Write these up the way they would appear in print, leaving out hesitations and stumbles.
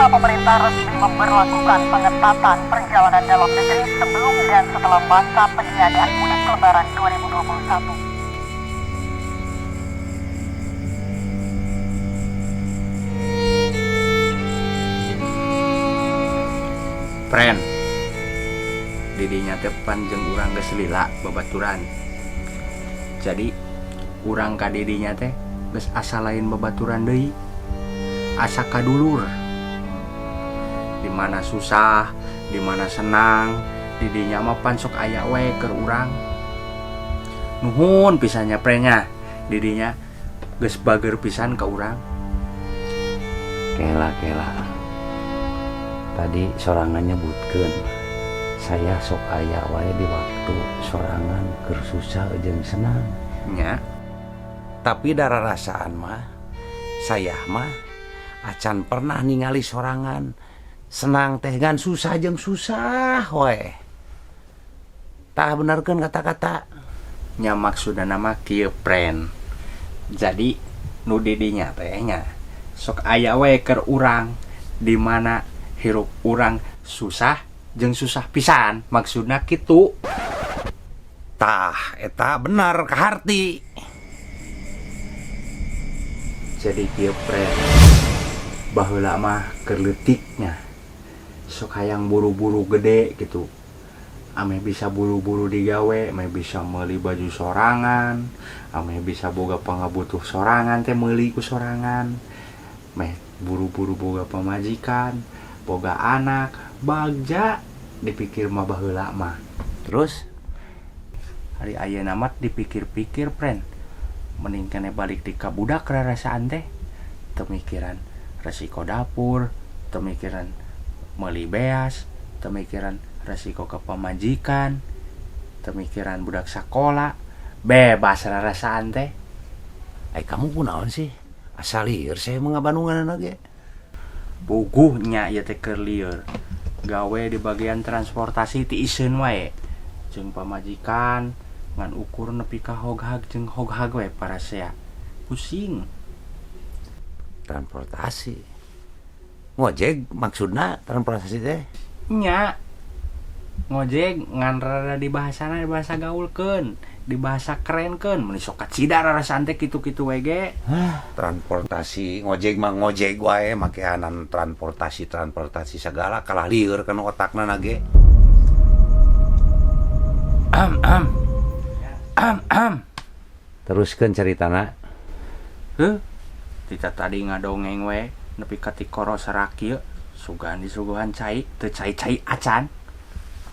Pemirsa, pemerintah resmi memberlakukan pengetatan perjalanan dalam negeri sebelum dan setelah masa peniadaan mudik Lebaran 2021. Friend, didinya teh pan jeung urang geus lila babaturan, jadi urang ka didinya teh geus asa lain babaturan deui, asa kadulur. Di mana susah, di mana senang, didinya mah pan sok aya we keur urang. Nuhun pisan nya, Friend, nya. Didinya geus bager pisan ka urang. Kela, kela. Tadi sorangan nyebutkeun saya sok aya wae di waktu sorangan keur susah jeung senang. Nya. Tapi darah rasaan mah saya mah acan pernah ningali sorangan senang teh, ngan susah jeung susah wae. Tah, benerkeun kata-kata. Nya, maksudna mah kieu, Friend. Jadi nu didinya teh nya sok aya we keur urang di mana hirup urang susah jeung susah pisan, maksudna kitu. Tah, eta bener kaharti. Jadi kieu, Friend, baheula mah keur leutiknya sok hayang buru-buru gede gitu, ameh bisa buru-buru digawe, ameh bisa meuli baju sorangan, ameh bisa boga pangabutuh sorangan teh meuli ku sorangan, meh buru-buru boga pamajikan, boga anak, bagja dipikir mah baheula mah. Terus? Ari ayeuna mah dipikir-pikir, Friend, mending keneh balik di ka budak rarasaan teh. Teu mikiran resiko dapur, teu mikiran meuli beas, teu mikiran resiko ke pamajikan, teu mikiran budak sakola, bebas rarasaan teh. Eh, kamu kunaon sih? Asa lieur saya mah ngabandungan ge. Puguh nya ieu teh keur lieur. Gawe di bagian transportasi ti iseun wae jeung pamajikan, ngan ukur nepi ka hoghag jeung hoghag we parasea. Pusing. Transportasi. Ngojek maksudna transportasi teh? Nya. Ngojek, ngan rada di bahasana di bahasa gaulkeun, di bahasa kerenkeun, meuni sok kacida rarasaan teh kitu-kitu we ge. Transportasi ngojek mah ngojek wae, makeanan transportasi transportasi segala, kalah lieur kana otakna na ge. Am am. Am am. Teruskeun ceritana. Heuh. Tita tadi ngadongeng we nepi ka tikoro serak kieu, sugan disuguhan cai, teu cai-cai acan.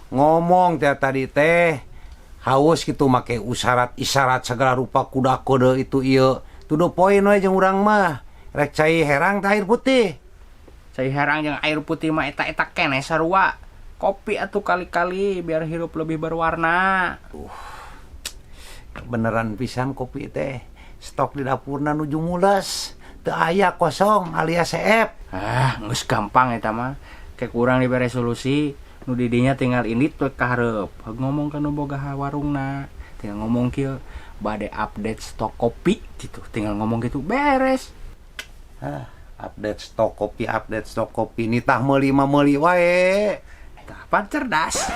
Ngomong teh tadi teh haus gitu, make usarat isyarat segala rupa, kuda kode itu ieu. To the point we jeung urang mah. Rek cai herang teh air putih? Cai herang jeung air putih mah eta-eta keneh sarua. Kopi atuh kali-kali biar hirup lebih berwarna. Beneran pisan kopi teh. Stok di dapurna nuju mules. Teu aya, kosong alias seep. Ah, geus gampang eta mah. Kayak kurang dibere solusi, nu didinya tinggal indit we ka hareup. Ngomong ka nu boga warungna, tinggal ngomong kieu, bade update stok kopi gitu. Tinggal ngomong gitu beres. Ah, update stok kopi, update stok kopi, nitah meuli mah meuli wae. Tah, pan cerdas.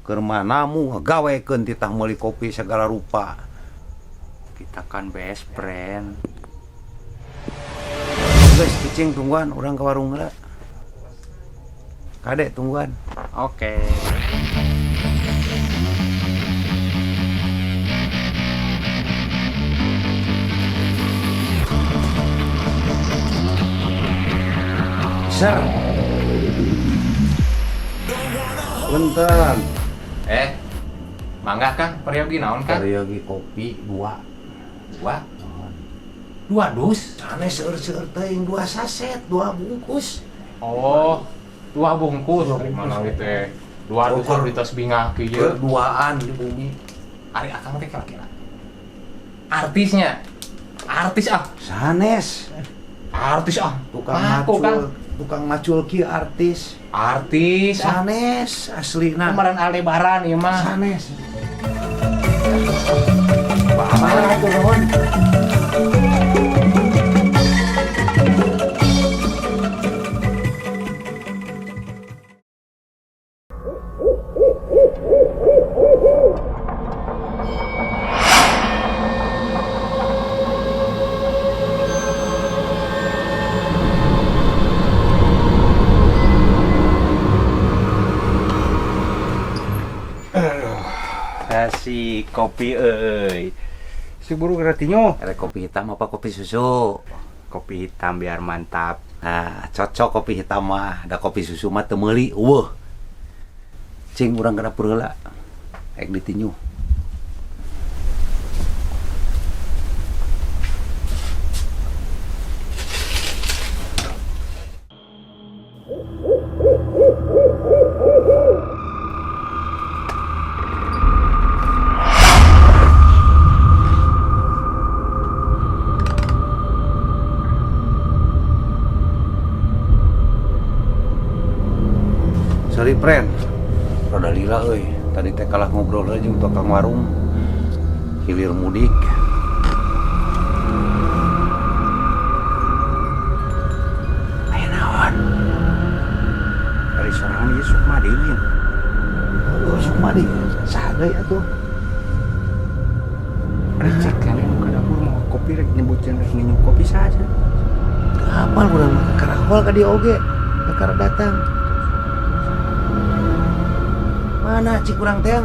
Keur manamu gawekeun titah meuli kopi segala rupa. Kita kan best friend. Geus, cicing tungguan, urang ke warung heula. Kade, tungguan. Oke. Sir. Punten. Eh, mangga, Kang, peryogi naon, Kang? Peryogi kopi dua. Dua. Dua dus. Sanes seueur-seueur teuing, dua saset, dua bungkus. Oh, dua bungkus. Dua Dari bungkus. mana gitu? Dua dus. Ukur. Abdi tos bingah kieu. Berduaan di bumi. Ari akang teh kira-kira. Artisnya. Artis ah. Sanes. Artis ah. Tukang Ngaku, macul, Kang. Tukang macul kieu artis. Artis ah. Sanes aslina. Kemarin Aldebaran ieu mah. Sanes. Mangga atuh, nuhun. Asik kopi euy. Si buru geratinya. Ada kopi hitam apa kopi susu? Kopi hitam biar mantap. Nah, cocok kopi hitam mah. Da kopi susu mah teu meuli, eueuh. Cing urang ka dapur heula. Rek ditinju. Sorry, friend. Rada lila euy. Tadi teh kalah ngobrol heula jeung tukang warung. Hilir mudik. Aya naon? Dari sorangan ieu Sukma deui. Oh, Sukma deui. Saha deui atuh? Ricik kalian ka dapur mau kopi rek nyebutkeun rek nginum kopi saja. Teu hafal urang mah karawal ka dieu oge. Kakara datang. Mana cik urang teh ah?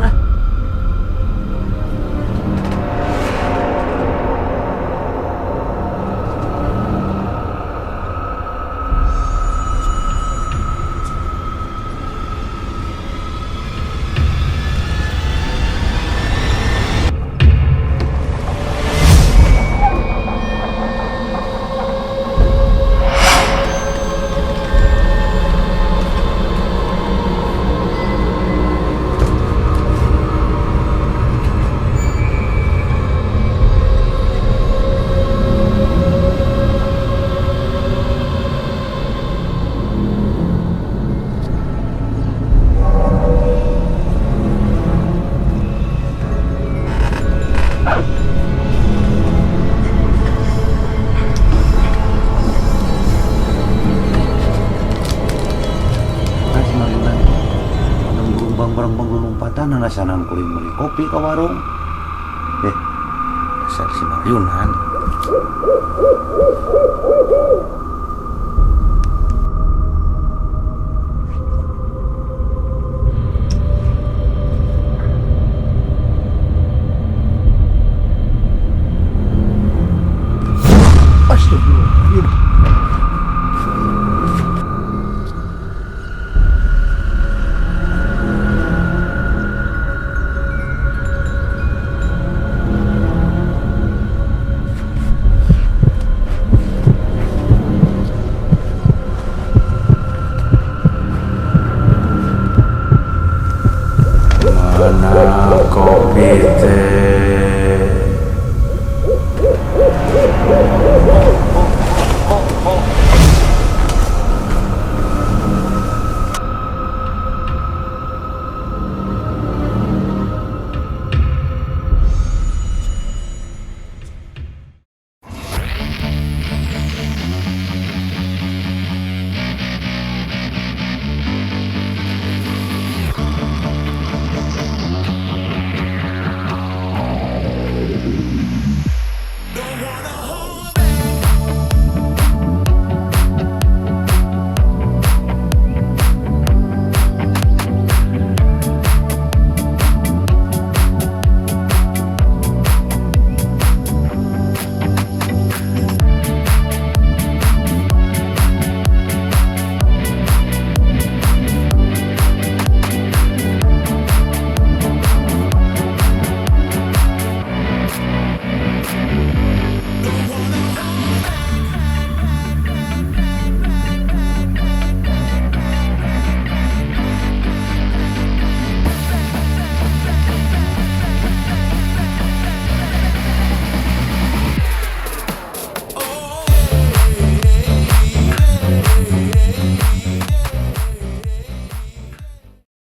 Kan si Mariunan. Anu bareng bang lompatan alasanan kuring meuli kopi ke warung. Eh, dasar si Mariunan. Astagfirullahaladzim. Mana kopi teh?